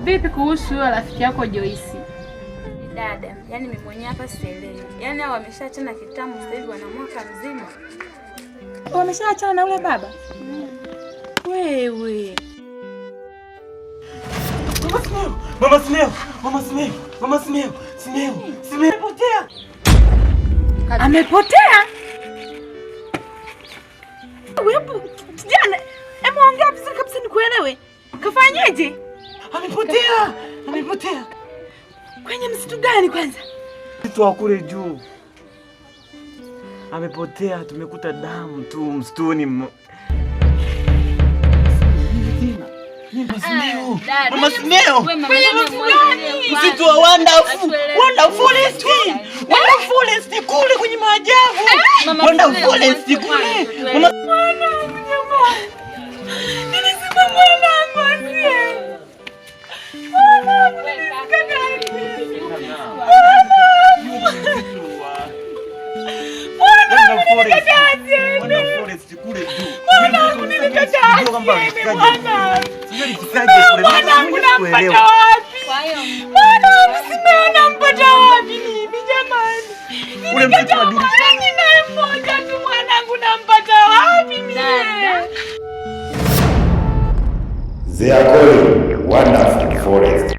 Vipi kuhusu huyo rafiki yako Joyce? Dada, yani mimi mwenyewe hapa sielewi. Yaani hao wameshaachana kitambo, sasa hivi wana mwaka mzima. Wameshaachana na yule baba? Wewe. Mama Simeo, Mama Simeo, Mama Simeo, Simeo, Simeo amepotea. Amepotea? Wewe kijana, hebu ongea vizuri kabisa nikuelewe. Kafanyeje? Amepotea, amepotea. Kwenye msitu gani kwanza? Msitu wa kule juu. Amepotea, tumekuta damu tu msituni. Mama Simeo, Mama Simeo, msitu wa Wonderful, Wonder Forest, Wonder Forest kule kwenye maajabu. Wonder Forest kule. Mama Mwanangu jamani. Nilisema mwanangu asiye. Mwanangu nilisikata. Mwanangu nilikataa asiende. Wonder Forest kule juu. Mwanangu nilikataa asiende mwanangu. Sijui alifikaje kule. Mwanangu nampata wapi? Mwanangu Simeo nampata wapi mimi jamani? Ule msitu Nilikataa unajulikana. mwanangu naye mmoja tu, mwanangu nampata wapi mimi? They are calling Wonderful Forest.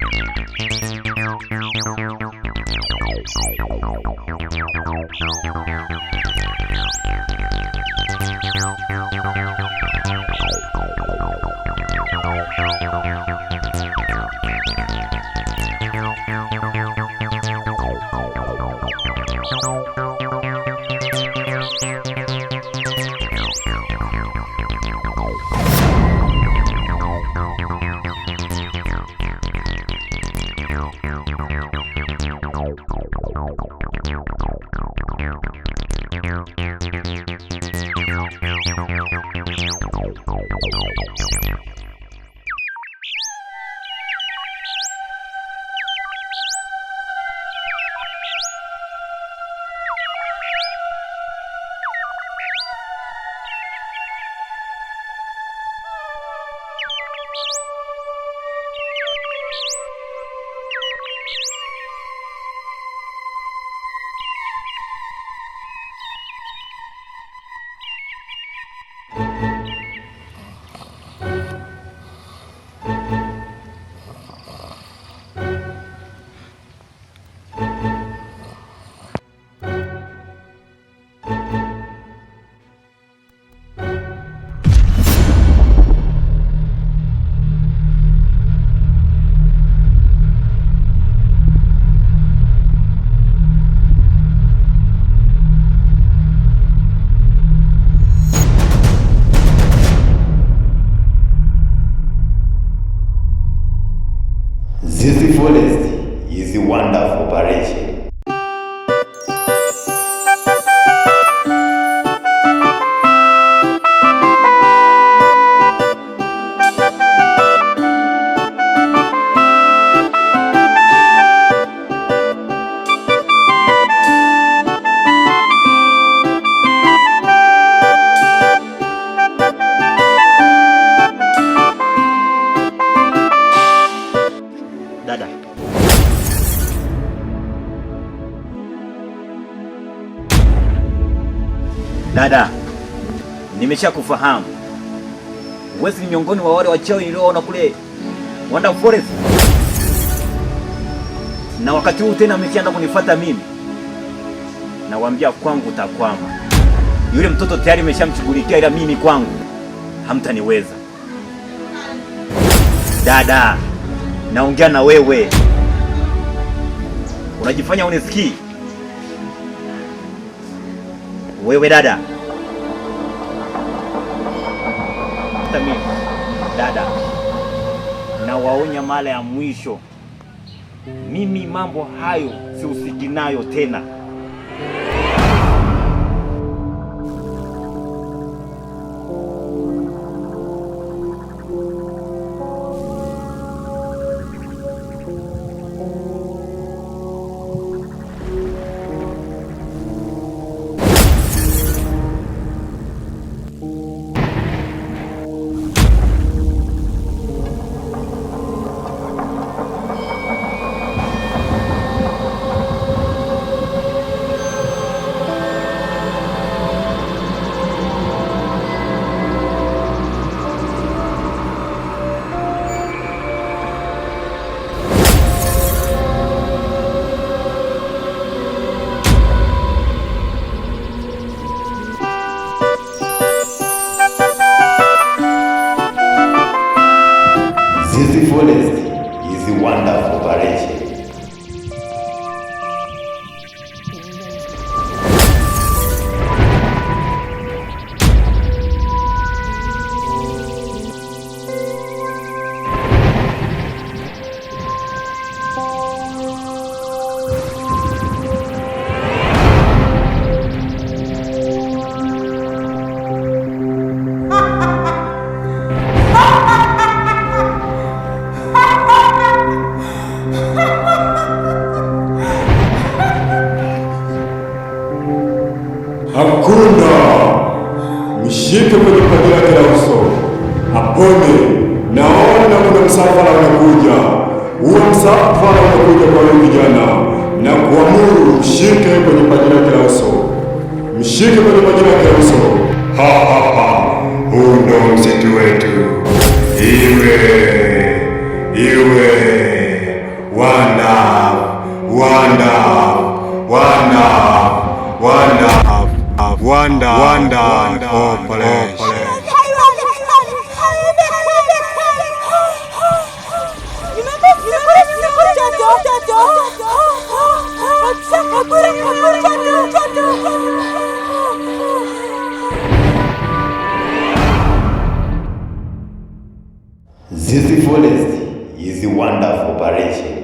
This forest is a wonderful operation. Dada. Dada, nimeshakufahamu. Wewe ni miongoni mwa wale wachawi nilioona kule Wonder Forest. Na wakati huu tena mmeshaanza kunifuata mimi. Nawaambia kwangu utakwama. Yule mtoto tayari nimeshamshughulikia, ila mimi kwangu hamtaniweza. Dada, naongea na wewe. Unajifanya unisikii? Wewe dada. Hata mimi dada, nawaonya mara ya mwisho. Mimi mambo hayo sihusiki nayo tena. Zizi Forest is a wonderful operation. Hakuna. Mshike kwenye paji lake la uso apone. Naona kuna msafara unakuja, huo msafara unakuja kwa huyu kijana, na kuamuru mshike kwenye paji lake la uso, mshike kwenye paji lake la uso. Ha, ha, ha! Huu ndo msitu wetu. Iwe iwe, wana wana wana wana Wanda Wanda Operation. Zizi Forest is a wonderful operation.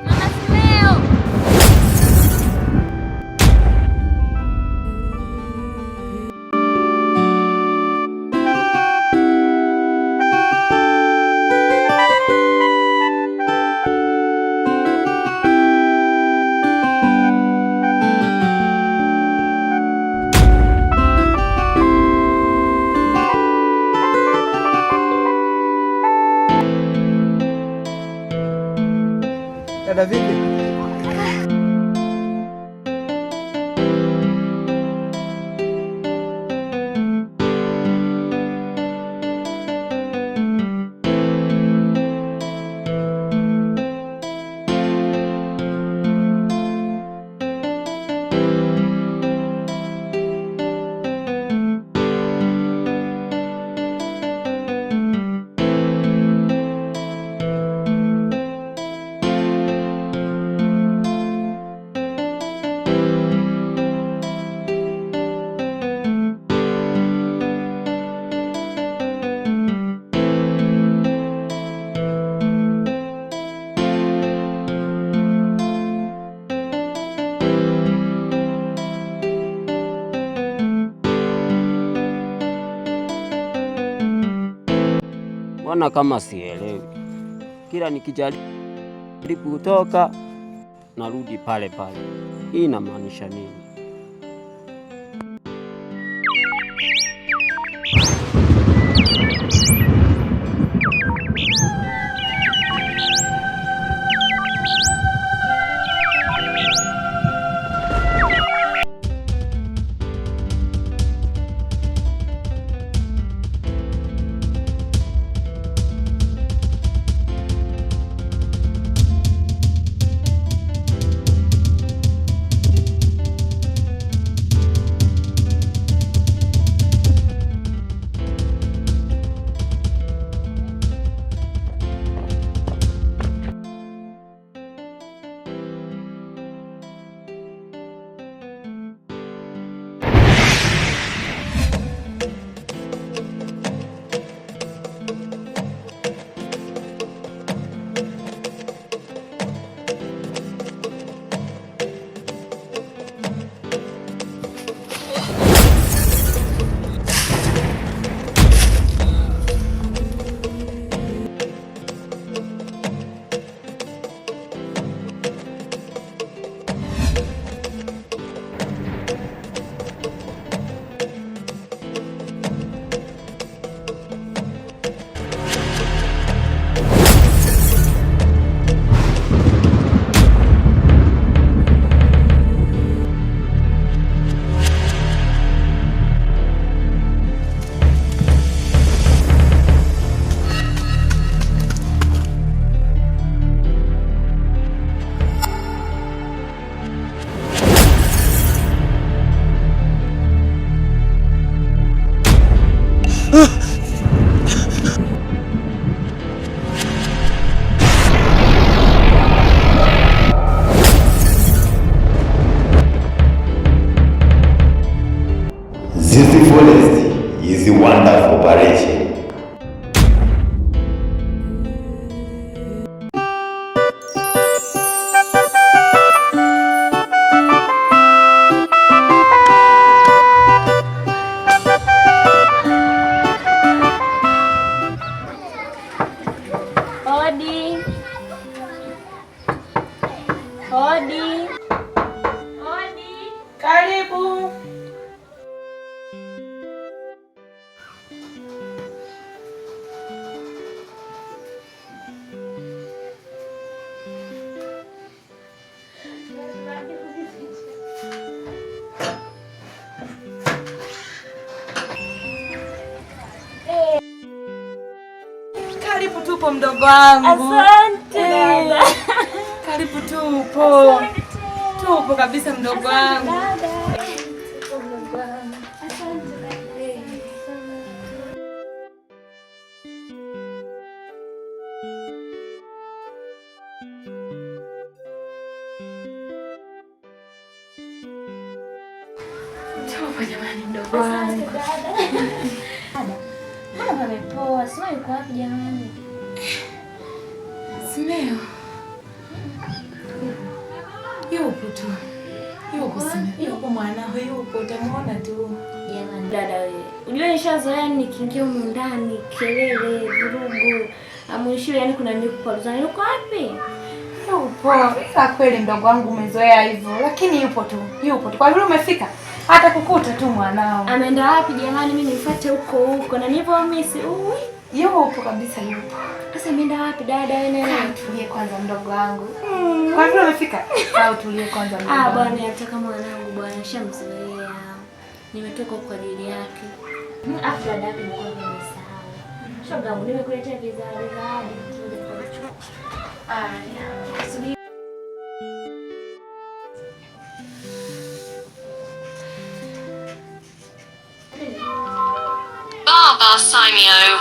Mama Simeo. Dada vipi? Mbona kama sielewi? Kila nikijaribu kutoka narudi pale pale. Hii inamaanisha nini? Zizi Forest is a wonderful operation. Hodi. Hodi. Hodi. Karibu. Karibu tupo mdogo wangu. Asante. Karibu tupo. Tupo kabisa mdogo wangu. Tupo jamani mdogo wangu. Mbona pamepoa? Sima yuko wapi jamani? Simeo. Yupo tu. Yupo Simeo. Yupo mwanao, yupo utamuona tu. Jamani dada wewe. Unajua nishazoea nikiingia humu ndani kelele, vurugu. Amuishiwe yani kuna nini kukwaruzana. Yuko wapi? Yupo. Ila kweli mdogo wangu umezoea hivyo, lakini yupo tu. Yupo tu. Kwa vile umefika, atakukuta tu mwanao. Ameenda wapi jamani? Mimi nimfuate huko huko na nilivyo miss. Ui. Yupo kabisa yupo. Sasa ameenda wapi dada wewe nani? Kaa tulie kwanza mdogo wangu. Kwa vile umefika, kaa utulie kwanza mdogo Ah wangu. bwana, nataka mwanangu bwana, shamzoea. Nimetoka huko kwa ajili yake. Afu dada yake nilikuwa nimesahau. Shoga yangu nimekuletea vizawadi zawadi. Aya. Subiri. Baba Simeo.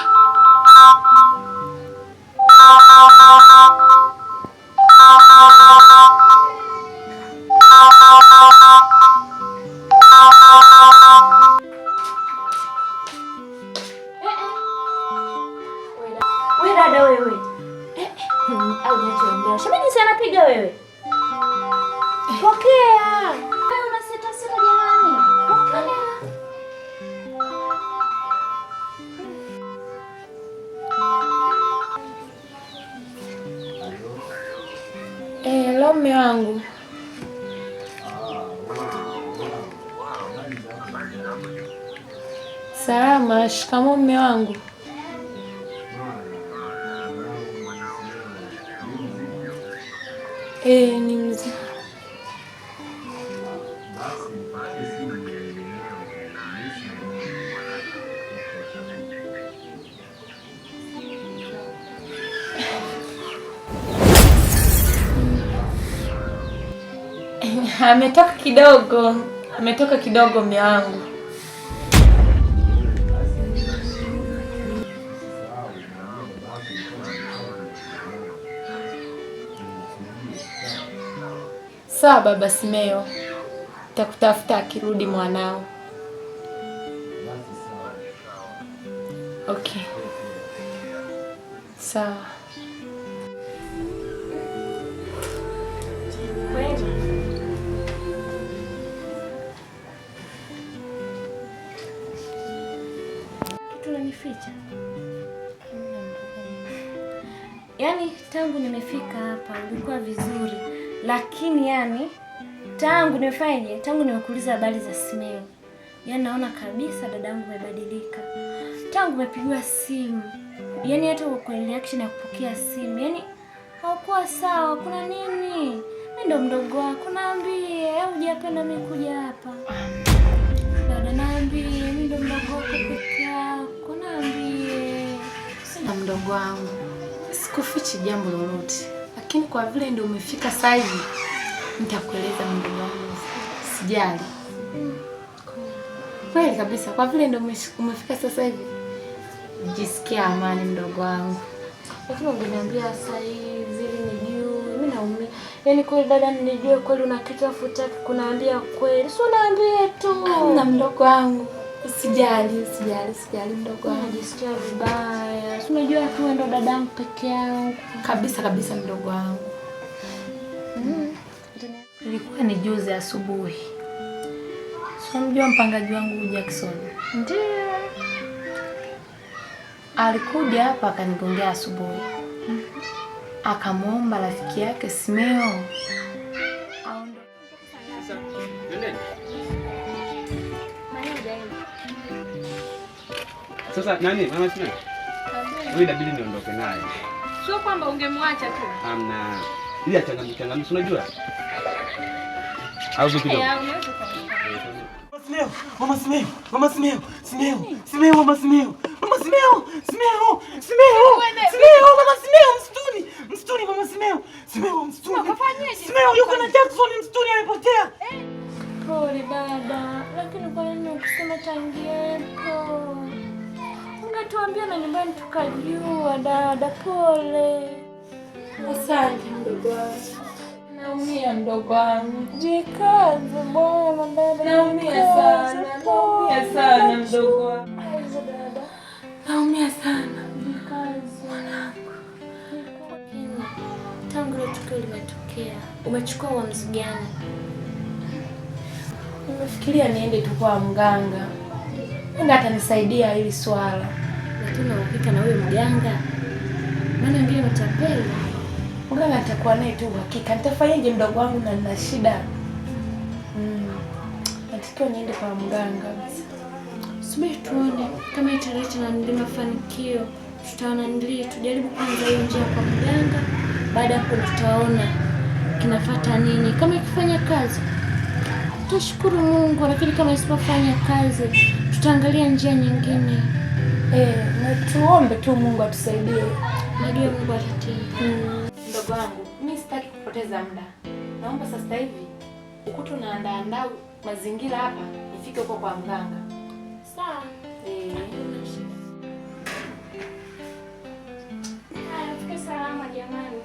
Wewe dada wewe. Au niache Shemeji si anapiga wewe. Pokea. Wewe una sita sita jamani. Pokea. Hello mume wangu. Salama, shikamoo mume wangu. Ni mzima. Ametoka kidogo. Ametoka kidogo mume wangu. Sawa baba Simeo, nitakutafuta akirudi mwanao. Okay. Sawa. Kitu unanificha? Yaani tangu nimefika hapa ulikuwa vizuri, lakini yani tangu nimefanyaje? Tangu nimekuuliza habari za Simeo, yaani naona kabisa dadangu umebadilika. Tangu umepigiwa simu, yaani hata kwa reaction ya kupokea simu, yaani haukuwa sawa. Kuna nini? Mimi ndo mdogo wako, naambie au hujapenda mimi kuja hapa? Dada naambie, mimi ndo mdogo wako peke yako, naambie. Sina mdogo wangu, sikufichi jambo lolote, lakini kwa vile ndio umefika sasa hivi nitakueleza mdogo wangu, sijali. Kweli kabisa, kwa vile ndio umefika sasa hivi, jisikia amani mdogo wangu. Lakini ungeniambia sasa hivi ili nijue, mimi naumia. Yaani kweli dada, nijue kweli una kitu afu hutaki kuniambia kweli. Si unaambie tu. Hamna mdogo wangu, usijali, usijali, usijali mdogo wangu. Najisikia vibaya. Si unajua tu wewe ndo dadangu peke yangu. Kabisa kabisa mdogo wangu. Ilikuwa ni juzi asubuhi. Si unamjua mpangaji wangu Jackson? Ndio. Alikuja hapa akanigongea asubuhi. Akamwomba rafiki yake Simeo. Sasa nani mama Simeo? Wewe inabidi niondoke naye. Sio kwamba ungemwacha tu. Hamna. Ili achangamke changamke, unajua? Au vipi? Simeo, mama Simeo, mama Simeo, Simeo, Simeo, mama Simeo, mama Simeo, Simeo, Simeo, Simeo, mama Simeo, msituni, msituni, mama Simeo, Simeo, msituni. Simeo yuko na Jackson msituni amepotea. Pole dada, lakini kwa nini ukusema tangieko? Ungetuambia na nyumbani tukajua dada, pole. Asante mdogo wangu. Naumia mdogo wangu. Jikaze bwana dada. Naumia sana, naumia sana mdogo wangu. Naumia sana. Jikaze mwanangu. Tangu ile tukio limetokea, umechukua uamuzi gani? Nimefikiria niende tu kwa mganga. Nenda atanisaidia hili swala. Lakini uhakika na huyo mganga? Maana wengine matapeli. Mganga atakuwa naye tu uhakika. Nitafanyaje mdogo wangu na nina shida? Natakiwa niende kwa mganga. Subiri tuone kama italeta na ndio mafanikio. Tutaona ndio tujaribu kwanza hiyo njia kwa mganga. Baada hapo tutaona kinafuata nini. Kama ikifanya kazi tutashukuru Mungu, lakini kama isipofanya kazi tutaangalia njia nyingine. Na tuombe tu Mungu atusaidie. Najua Mungu atatenda. Mdogo wangu, mimi sitaki kupoteza muda. Naomba sasa hivi ukuta unaandaa mazingira hapa, nifike huko kwa mganga. Sawa. Haya, fike salama jamani.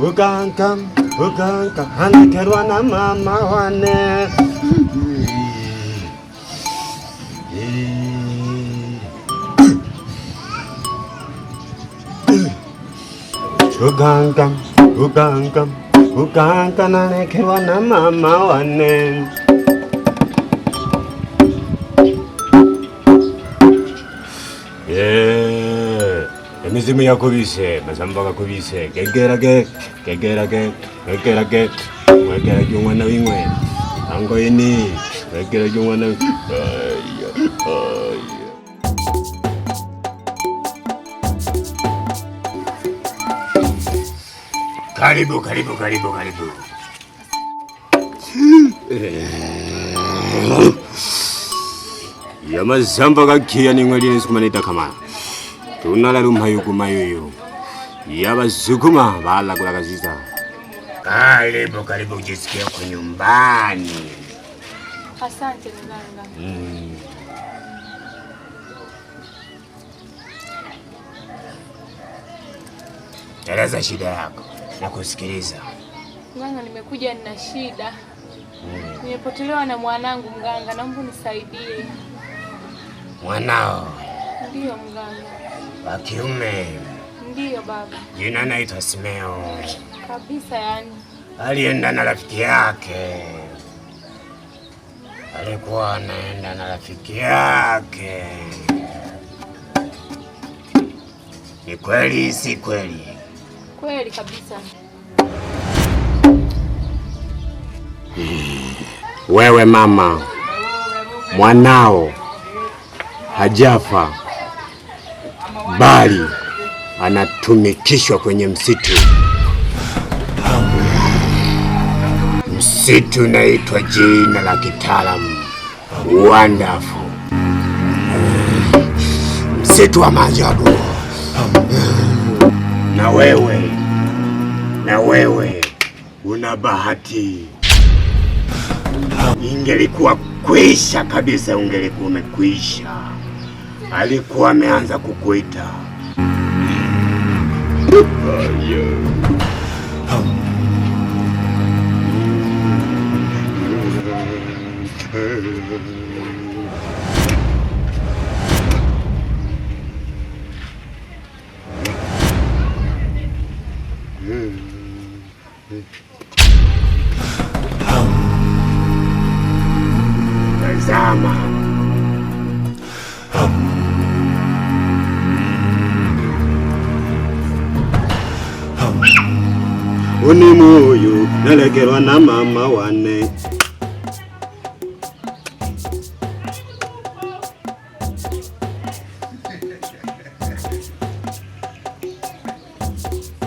Uganka, uganka, anakerwa na mama wane. Uganka, uganka, uganka, nalekerwa na mama wane. Emizimu yakubise, masamba gakubise, gegerage, gegerage, gegerage, wegerage umwana w'ingwe, angoyini, wegerage umwana w'ingwe. Karibu, karibu, karibu, karibu. Yamazamba gakiya ningwe lini kama. Tunala rumhayu kumayuyu. Yabazukuma bala kulakaziza. Karibu, karibu jisikie kwa nyumbani. Asante mganga. Eleza shida yako na kusikiliza. Mganga, nimekuja nina shida. Nimepotelewa na mwanangu mganga, naomba unisaidie. Mwanao? Ndiyo mganga. Wa kiume? Ndiyo baba. Jina naitwa Simeo. Kabisa yani. Alienda na rafiki yake. Alikuwa anaenda na rafiki yake. Ni kweli si kweli? Kweli kabisa. Wewe mama, mwanao hajafa bali anatumikishwa kwenye msitu. Msitu unaitwa jina la kitaalamu Wonderful. Msitu wa maajabu. Na wewe una bahati. Ingelikuwa kwisha kabisa, ungelikuwa umekwisha. Alikuwa ameanza kukuita. Tazama. Unimuyu nalekerwa na mama wane.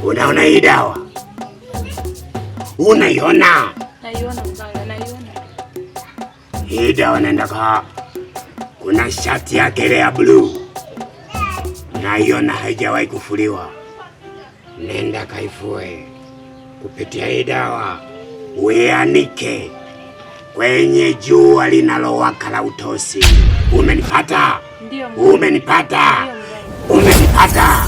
Unaona hii dawa? Unaiona? Naiona mganga, naiona. Hii dawa naenda kwa kuna shati yake ile ya blue. Naiona haijawahi kufuliwa. Nenda kaifue. Kupitia hii dawa uianike kwenye jua linalowaka la utosi. Umenipata? Ndio. Umenipata? Umenipata?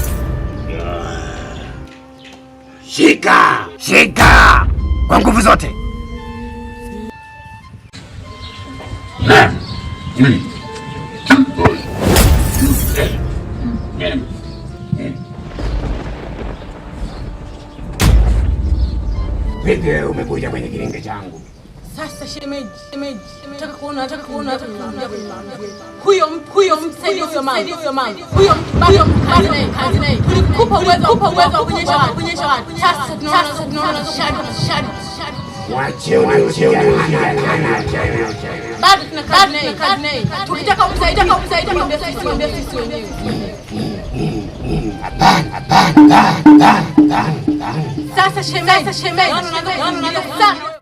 Shika, shika kwa nguvu zote. Vipi umekuja kwenye kilinge changu? Sasa shemeji, nataka kuona huyo mama. Huyo kazi naye. Tulikupa uwezo wa kuonyesha watu. Sasa tunaona shadi. Wache. Bado tuna kazi naye. Tukitaka kumsaidia mwambie sisi wenyewe. Hapana. Sasa shemeji, naona.